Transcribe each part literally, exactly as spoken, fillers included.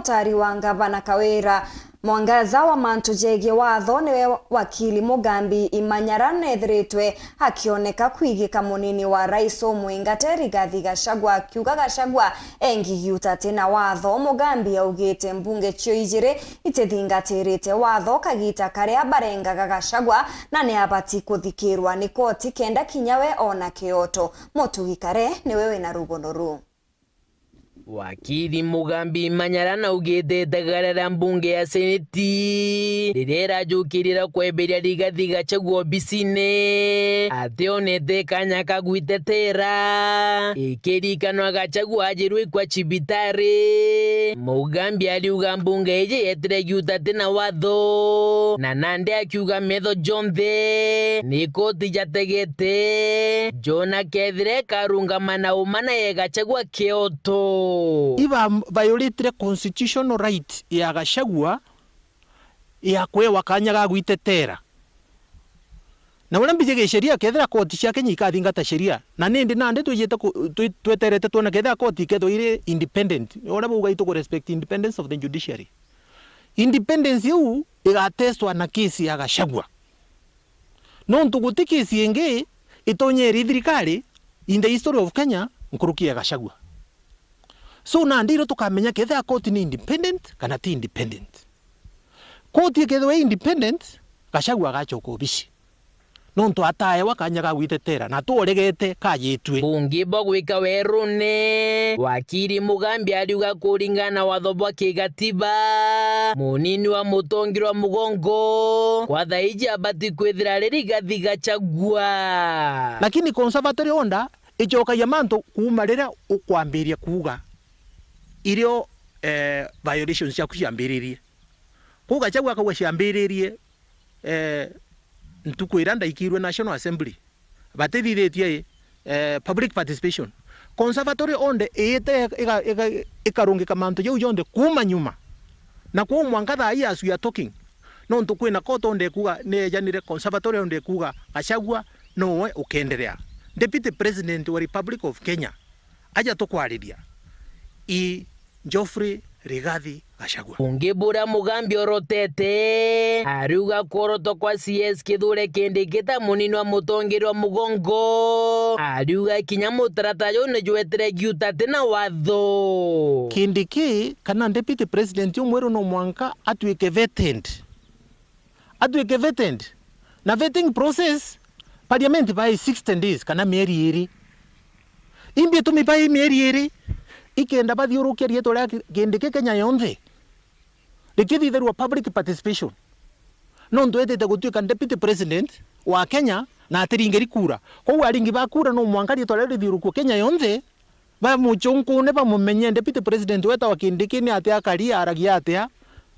Mutari wa ngavana Kawira Mwangaza wa mantu jegie watho niwe wakili Mugambi Imanyara nethiritwe akioneka kwigika munini wa rais umwingate Rigathi Gachagua, akiuga Gachagua engigiuta tina watho. Mugambi augite mbunge cio ijiri itithingatirite watho kagita karia barengaga Gachagua, na ni abati kuthikirwa ni koti kenda kinya we ona kioto. Mutugi Kare niwe wina rugono ruu. Wakili Mugambi Manyara naugite itegera ria mbunge ya seneti riria irajukirira kweberia Rigathi Gachagua obisine, ationete kanya ka gwitetera. Ikirikanwa Gachagua ajirwe ikwa cibitari, Mugambi ariuga mbunge iji yetire giuta tina watho, na nandi akiuga metho jonthe ni koti jategete jona kethira ikarungama na uma na yega Gachagua kioto. Iba violated constitutional right ya Gachagua ya kwewa kanya ga gwitetera. Na uria mbiji gisheria, kethira koti cia Kenya ikathingata sheria, na nindi nandi twijite ku-, twi-, tweterete twona kethira koti ikethwa iri independent, uria bauga itu ku respect independence of the judiciary. Independence iu igatestwa na case ya Gachagua. Nontu guti case ingi itonyeri thirikari in the history of Kenya nkuruki ya Gachagua. So nandi irio tukamenya kethira koti ni independent kana ti independent. Koti ikethirwa i independent, Gachagua agacoka obici. Nontu ataewa kanya ga gwitetera, na tworegete kajitue. Bungi bwa gwika werune, wakiri Mugambi ariuga kuringana na watho bwa kigatiba, munini wa mutongi wa mugongo kwa thaiji abati kwithira ari Rigathi Gachagua. Lakini conservatory order icokagia mantu kuuma riria ukwambiria kuuga irio, eh, violations ciaku ciambiririe. Kuu Gachagua akauga ciambiririe, eh, ntuku iria ndaikirwe National Assembly. Batithithitie, eh, public participation. Conservatory order iite iga-, iga-, ikarungika mantu jau jonthe kuuma nyuma. Na kwou mwanka thaa ii as we are talking, nontu kwina court order ikuuga ni ejanire, conservatory order ikuuga Gachagua nowe ukenderea. Deputy President wa Republic of Kenya aja tukwariria, i Geoffrey Rigathi Gachagua. Ungi buria Mugambi orotete, ariuga kuorotwa kwa C S Kithure Kindiki ta munini wa mutongeria wa mugongo, ariuga kinya mutaratara juu ni jwetire giuta ati na watho. Kindiki kana deputy president umweru no mwanka atuike vetted. Atuike vetted. Na vetting process, parliament bai sixty days kana mieri iri. Imbi itumi bai mieri iri, ikenda bathiurukia riitwa ria Kindiki Kenya yonthe, rikithithirwa public participation. Nontu etite gutuika deputy president wa Kenya na atiringiri kura. Kwou aringi ba kura no mwanka riitwa riu rithiurukue Kenya yonthe, bamuchunkune, bamumenye deputy president wetagwa Kindiki ni atia akari, aragia atia,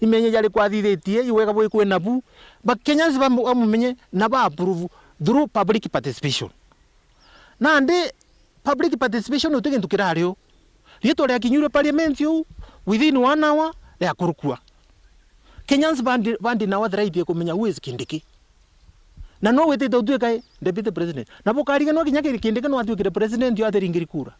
imenye jariku athithitie, iwega bwi kwina bu. Ba Kenyans bamu-, bamumenye na ba approve through public participation. Nandi public participation uti gintu kirari u. Riitwa riakinyirwe parliament u, within one hour riakurukua. Kenyans bandi, bandi na authorized kumenya who is Kindiki. Na no witite utuika i deputy president. Na bukariganwa kinya Kindiki no atuikire president yo atiringiri kura.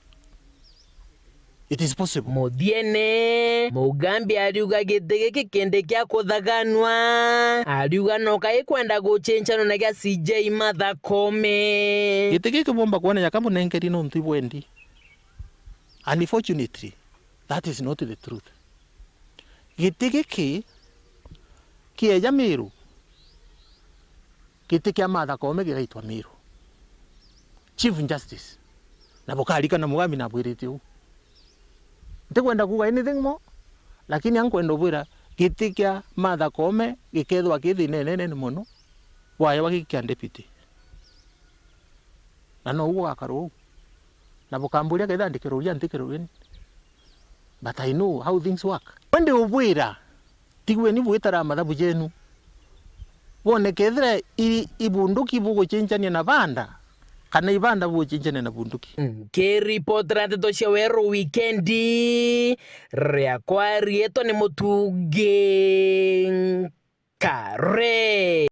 It is possible. Muthiene, Mugambi ariuga giti giki Kindiki akuthaganwa. Ariuga no kai kwenda guchenjanwa na gia C J Martha Koome. Giti giki bumba kwona jaka munenkeri nontu ibwendi. Unfortunately, that is not the truth. Giti giki kieja Miru, giti kia Martha Koome gigaitwa Miru Chief Justice. Na bukarikana Mugambi nabwirite uu. Ntikwenda kuuga anything more, lakini ankwenda ubwira giti kia Martha Koome gikethwa ki thina inene mono bwaewa giki kia deputy. Na nou gugakara uu. Na bukamburia kethira ndikiruria, ntikiruria ni. But I know how things work. Wendi ubwira, tigweni bwitara mathabu jenu. Bone kethira i, i bunduki buguchenjania na banda, kana i banda buguchenjania na bunduki. Nkiripotera nteto cia Weru Wikendi, riakwa riitwa ni Mutungi Kare.